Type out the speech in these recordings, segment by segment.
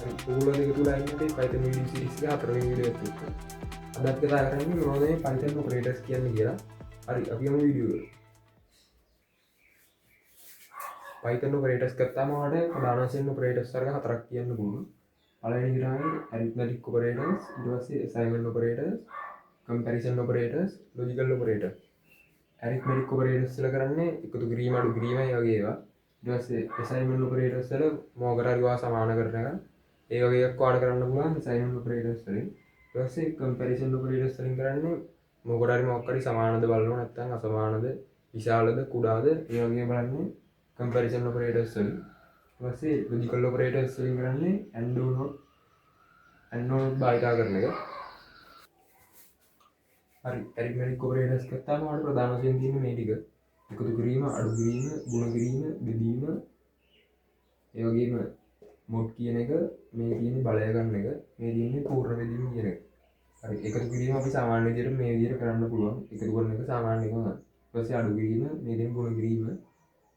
හරි, ඔයගොල්ලෝ දෙක තුල ඉන්න අපේ Python video series එකේ හතරවෙනි වීඩියෝ එකත් එක්ක. අද අපි කතා කරන්නේ මොනවද මේ Python operators කියන්නේ කියලා. හරි, අපි යමු වීඩියෝ එකට. Python operators ගත්තාම ඔයාලට ප්‍රධාන වශයෙන් operators වර්ග හතරක් කියන්න පුළුවන්. පළවෙනි එක තමයි arithmetic operators, ඊට පස්සේ assignment operators, comparison operators, logical operators. Arithmetic operators වල කරන්නේ එකතු කිරීම, අඩු කිරීම ඒ වගේ ඒවා. ඊට පස්සේ assignment operators වල මොකකට හරි ඔයා සමාන කරන එක. ඒ වගේ එකක් ඔයාලට කරන්න පුළුවන් assignment operators වලින්. ඊට පස්සේ comparison operators වලින් කරන්නේ මොකකට හරි මොකක් හරි සමානද බලනවා, නැත්නම් අසමානද, විශාලද, කුඩාද ඒ වගේ බලන්නේ comparison operators වලින්. ඊට පස්සේ logical operators වලින් කරන්නේ and or not, and or not භාවිතා කරන එක. හරි, arithmetic operators ගත්තාම ඔයාලට ප්‍රධාන වශයෙන් තියෙන්නේ මේ ටික. එකතු කිරීම, අඩු කිරීම, ගුණ කිරීම, බෙදීම, ඒ වගේම මොඩ් කියන එක, මේ තියෙන්නේ බලය ගන්න එක, මේ තියෙන්නේ පූර්ණ බෙදීම කියන එක. හරි, එකතු කිරීම අපි සාමාන්‍ය විදිහට මේ විදිහට කරන්න පුළුවන්. එකතු කරන එක සාමාන්‍ය එකම. ඊට පස්සේ අඩු කිරීම, මේ තියෙන්නේ ගුණ කිරීම,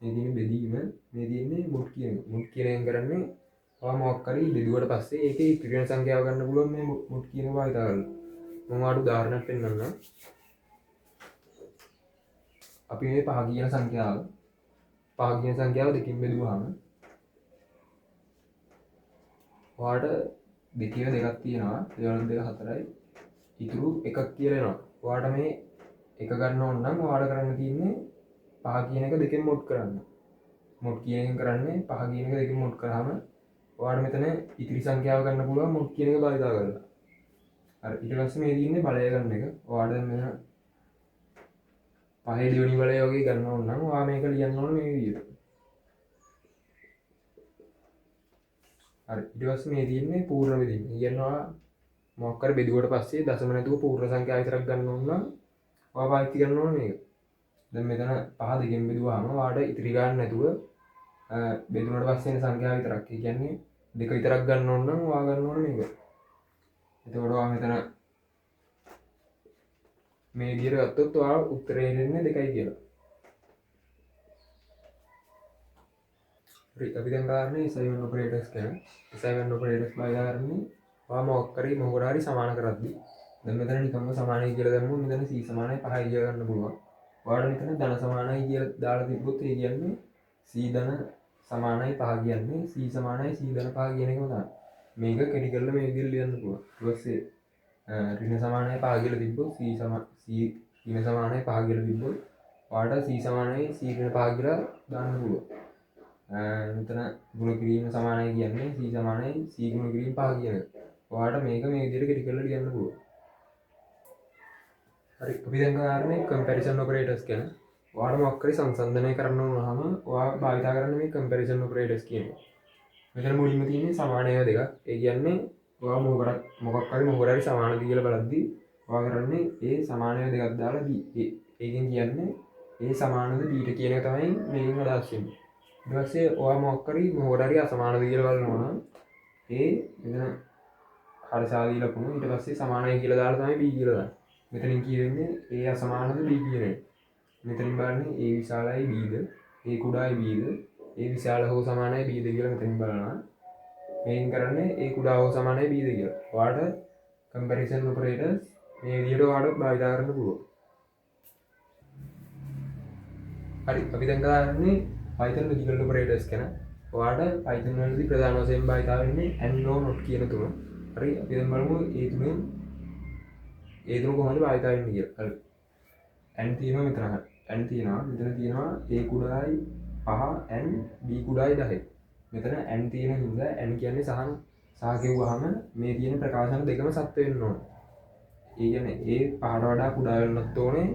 මේ තියෙන්නේ බෙදීම, මේ තියෙන්නේ මොඩ් කියන එක. මොඩ් කියන එකෙන් කරන්නේ ඔයා මොකක් හරි බෙදුවට පස්සේ ඒකේ ඉතිරි වෙන සංඛ්‍යාව ගන්න පුළුවන් මේ මොඩ් කියන එක භාවිතා කරලා. මම ඔයාලට උදාහරණයක් පෙන්නන්නම්. අපි මේ පහ කියන සංඛ්‍යාව දෙකින් බෙදුවාම ඔයාලට දෙකේම දෙකක් තියෙනවා. දෙවන දෙක හතරයි. ඉතුරු එකක් කියලා එනවා. ඔයාලට මේ එක ගන්න ඕන නම් ඔයාලට කරන්න තියෙන්නේ පහ කියන එක දෙකෙන් මොඩ් කරන්න. මොඩ් කියන එකෙන් කරන්නේ පහ කියන එක දෙකෙන් මොඩ් කරාම ඔයාලට මෙතන ඉතිරි සංඛ්‍යාව ගන්න පුළුවන් මොඩ් කියන එක භාවිතා කරලා. හරි, ඊට පස්සේ මේ තියෙන්නේ බලය ගන්න එක. ඔයාලට දැන් මෙතන පහේ දෙවෙනි බලය වගේ ගන්න ඕන නම් ඔයා මේක ලියන්න ඕන මේ විදිහට. හරි, ඊට පස්සේ මේ තියෙන්නේ පූර්ණ බෙදීම. ඒ කියන්නේ ඔයා මොකක් හරි බෙදුවට පස්සේ දශම නැතුව පූර්ණ සංඛ්‍යා විතරක් ගන්න ඕන නම් ඔයා පාවිච්චි කරන්න ඕන මේක. දැන් මෙතන පහ දෙකෙන් බෙදුවාම ඔයාට ඉතිරි ගන්න නැතුව බෙදුනට පස්සේ එන සංඛ්‍යාව විතරක්. ඒ කියන්නේ දෙක විතරක් ගන්න ඕන නම් ඔයා ගන්න ඕන මේක. එතකොට ඔයා මෙතන මේ විදිහට ගත්තොත් ඔයා උත්තරේ එන්නේ දෙකයි කියලා. හරි, අපි දැන් කරන්නේ assignment operators ගැන. Assignment operators භාවිතා කරන්නේ ඔයා මොකක් හරි මොකකට හරි සමාන කරද්දි. දැන් මෙතන නිකම්ම සමානයි කියලා දැම්මොත් මෙතන c සමානයි පහයි කියලා ගන්න පුළුවන්. ඔයාලට මෙතන ධන සමානයි කියලා දාලා තිබ්බොත් ඒ කියන්නේ c ධන සමානයි පහ කියන්නේ c සමානයි c ධන පහ කියන එකම තමයි. මේක කෙටි කරලා මේ විදිහට ලියන්න පුළුවන්. ඊට පස්සේ ඍණ සමානයි පහ කියලා තිබ්බොත් c ඍණ සමානයි පහ කියලා තිබ්බොත් ඔයාලට c සමානයි c ඍණ පහ කියලා දාන්න පුළුවන්. මෙතන ගුණ කිරීම සමානයි කියන්නේ c සමානයි c ගුණ කිරීම පහ කියන එක. ඔයාලට මේක මේ විදිහට කෙටි කරලා ලියන්න පුළුවන්. හරි, අපි දැන් කරන්නේ කම්පැරිසන් ඔපරේටර්ස් ගැන. ඔයාලට මොකක් හරි සංසන්දනය කරන්න ඕන වුණාම ඔයා භාවිතා කරන්නේ මේ කම්පැරිසන් ඔපරේටර්ස් කියන එක. මෙතන මුලින්ම තියෙන්නේ සමාන ඒවා දෙකක්. ඒ කියන්නේ ඔයා මොකක් හරි මොකකට හරි සමානද කියලා බලද්දි ඔයා කරන්නේ ඒ සමාන ඒවා දෙකක් දාලා B. ඒකෙන් කියන්නේ ඒ සමානද B ට කියන එක තමයි මේකෙන් අදහස් වෙන්නේ. ඊට පස්සේ ඔයා මොකක් හරි මොකකට හරි අසමානද කියලා බලනවා නම් ඒ මෙතන හරිසාදී ලකුණු ඊට පස්සේ සමානයි කියලා දාලා තමයි B කියලා දාන්නේ. මෙතනින් කියවෙන්නේ ඒ අසමානද B කියන එක. මෙතනින් බලන්නේ ඒ විශාලයි B ද, ඒ කුඩායි B ද, ඒ විශාල හෝ සමානයි B ද කියලා මෙතනින් බලනවා. මේකෙන් කරන්නේ ඒ කුඩා හෝ සමානයි B ද කියලා. ඔයාලට කම්පැරිසන් ඔපරේටර්ස් මේ විදිහට ඔයාලට භාවිතා කරන්න පුළුවන්. හරි, අපි දැන් කතා කරන්නේ Python logical operators ගැන. ඔයාලට Python වලදී ප්‍රධාන වශයෙන් භාවිතා වෙන්නේ and or not කියන තුන. හරි, අපි දැන් බලමු ඒ තුන කොහොමද භාවිතා වෙන්නේ කියලා. හරි, and තියෙනවා මෙතන. හරි, and තියෙනවා මෙතන තියෙනවා a කුඩායි පහ and b කුඩායි 10. මෙතන and තියෙන හින්දා and කියන්නේ සහ කිව්වහම මේ තියෙන ප්‍රකාශන දෙකම සත්‍ය වෙන්න ඕන. ඒ කියන්නේ a පහට වඩා කුඩා වෙන්නත් ඕනේ,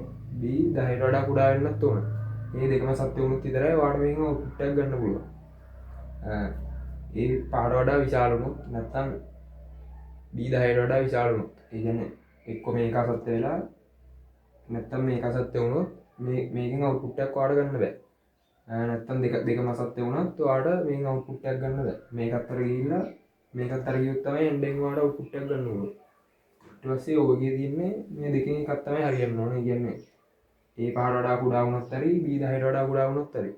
b 10ට වඩා කුඩා වෙන්නත් ඕනේ. මේ දෙකම සත්‍ය වුණොත් විතරයි ඔයාලට මේකෙන් අවුට්පුට් එකක් ගන්න පුළුවන්. ඒ පහට වඩා විශාල වුණොත් නැත්නම් b 10ට වඩා විශාල වුණොත්, ඒ කියන්නේ එක්ක මේක අසත්‍ය වෙලා නැත්නම් මේක අසත්‍ය වුණොත් මේකෙන් අවුට්පුට් එකක් ඔයාලට ගන්න බෑ. නැත්නම් දෙකම අසත්‍ය වුණොත් ඔයාලට මේකෙන් අවුට්පුට් එකක් ගන්න බෑ. මේකත් අර ගිහිල්ලා මේකත් අර ගියොත් තමයි එන්ඩෙන් ඔයාලට අවුට්පුට් එකක් ගන්න පුළුවන්. ඊට පස්සේ ඔයගේ තියෙන්නේ මේ දෙකෙන් එකක් තමයි හරියන්න ඕනේ. ඒ කියන්නේ ඒ පහට වඩා කුඩා වුණොත් හරි B 10ට වඩා කුඩා වුණොත් හරි.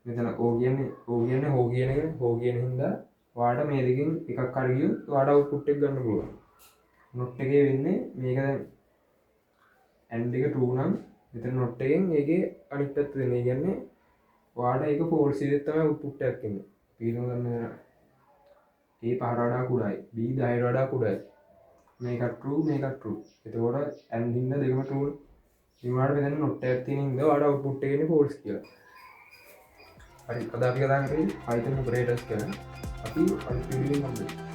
මෙතන O කියන්නේ, O කියන්නේ හෝ කියන එක, හෝ කියන හින්දා ඔයාලට මේ දෙකෙන් එකක් හරි ගියොත් ඔයාලට අවුට්පුට් එක ගන්න පුළුවන්. Not එකේ වෙන්නේ මේක දැන් and එක true නම් මෙතන not එකෙන් ඒකේ අනිත් පැත්ත දෙන්නේ. ඒ කියන්නේ ඔයාලට ඒක false විදිහට තමයි අවුට්පුට් එකක් එන්නේ. අපි හිතමු දැන් මෙතන A 5ට වඩා කුඩායි, B 10ට වඩා කුඩායි. මේකත් true, මේකත් true. එතකොට and හින්දා දෙකම true. ඉතින් ඔයාලට මෙතන not එකක් තියෙන හින්දා ඔයාලට අවුට්පුට් එක එන්නේ false කියලා. හරි, අද අපි කතා කරේ Python operators ගැන. අපි අලුත් වීඩියෝ එකකින් හම්බෙමු.